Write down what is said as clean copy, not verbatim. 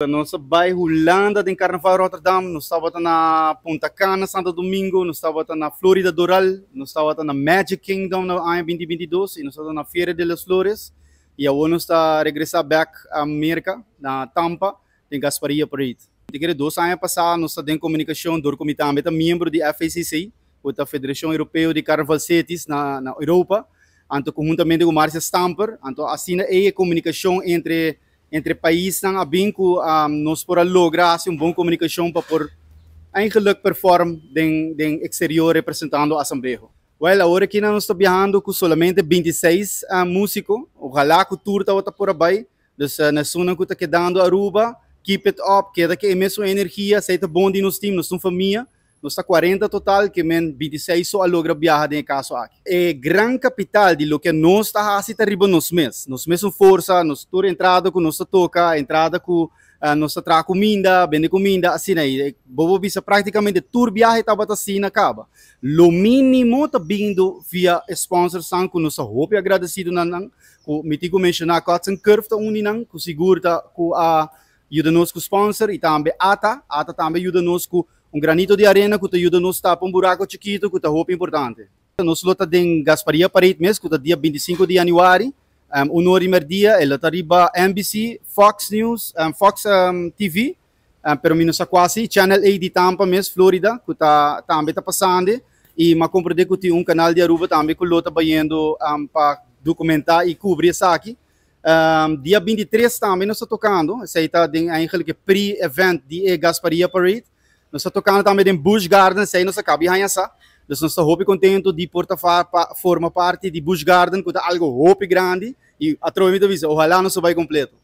Nos a bai Hulanda den Carnaval Rotterdam, nos tabata na Punta Cana, Santo Domingo, nos tabata na Florida Doral, nos tabata na Magic Kingdom na aña 2022 y nos tabata na Feria de las Flores y awor nos ta regresa back a Merca, na Tampa, den Gasparilla Parade. Di kere 2 aña pasa nos ta den comunicacion door cu mi tambe ta miembro di FACC, cu ta Federacion Europeo di Carnaval Cities na Europa, anto conhuntamente cu Marcia Stamper, anto asina e comunicacion entre paisnan a bin cu nos por a logra un bon comunicacion pa por eigenlijk perform den exterior representando Asamblea. Well, awor aki nos ta biahando cu solamente 26 musico, ojalá cu tur ta por bay, dus na esunnan cu ta kedando Aruba, keep it up, keda cu e mesun energia, esey ta bon di nos team, nos ta un famia, nos ta 40 total, kiermen 26 so a logra biaha den caso aki. E gran capital di loke nos ta haci ta riba nos mes, nos mes forsa, nos tur entrada cu nos ta toca, entrada cu nos ta traha cuminda, bende cuminda, asina ey. Bo por bisa practicamente tur biahe tabata asina caba. Lo minimo ta bindo via sponsors cu nos ta hopi agradecido na nan, cu mi tin cu menciona Cuts and Curve ta un di nan, cu sigur ta cu a yuda nos cu sponsor y tambe ATA, ATA tambe yuda nos cu un granito di arena cu ta yuda nos tapa un buraco chikito cu ta hopi importante. Nos lo ta den Gasparilla Parade mes, cu ta dia 25 di januari, 1 or di merdia, e lo ta riba NBC, Fox News, Fox TV, pero mi no sa cua, Channel 8 di Tampa mes, Florida, cu ta tambe ta pasando, y m'a comprende cu tin un canal di Aruba tambe cu lo ta bayendo pa documenta y cubri esaki. Dia 23 tambe nos ta tocando, esey ta den eigenlijk pre-event di Gasparilla Parade. Nos ta tocando tambe den Busch Garden, esey nos a caba di haya sa. Dus nos ta hopi contento di por ta forma parte di Busch Garden, cu ta algo hopi grandi, y atrobe mi ta bisa, ojalá nos bay completo.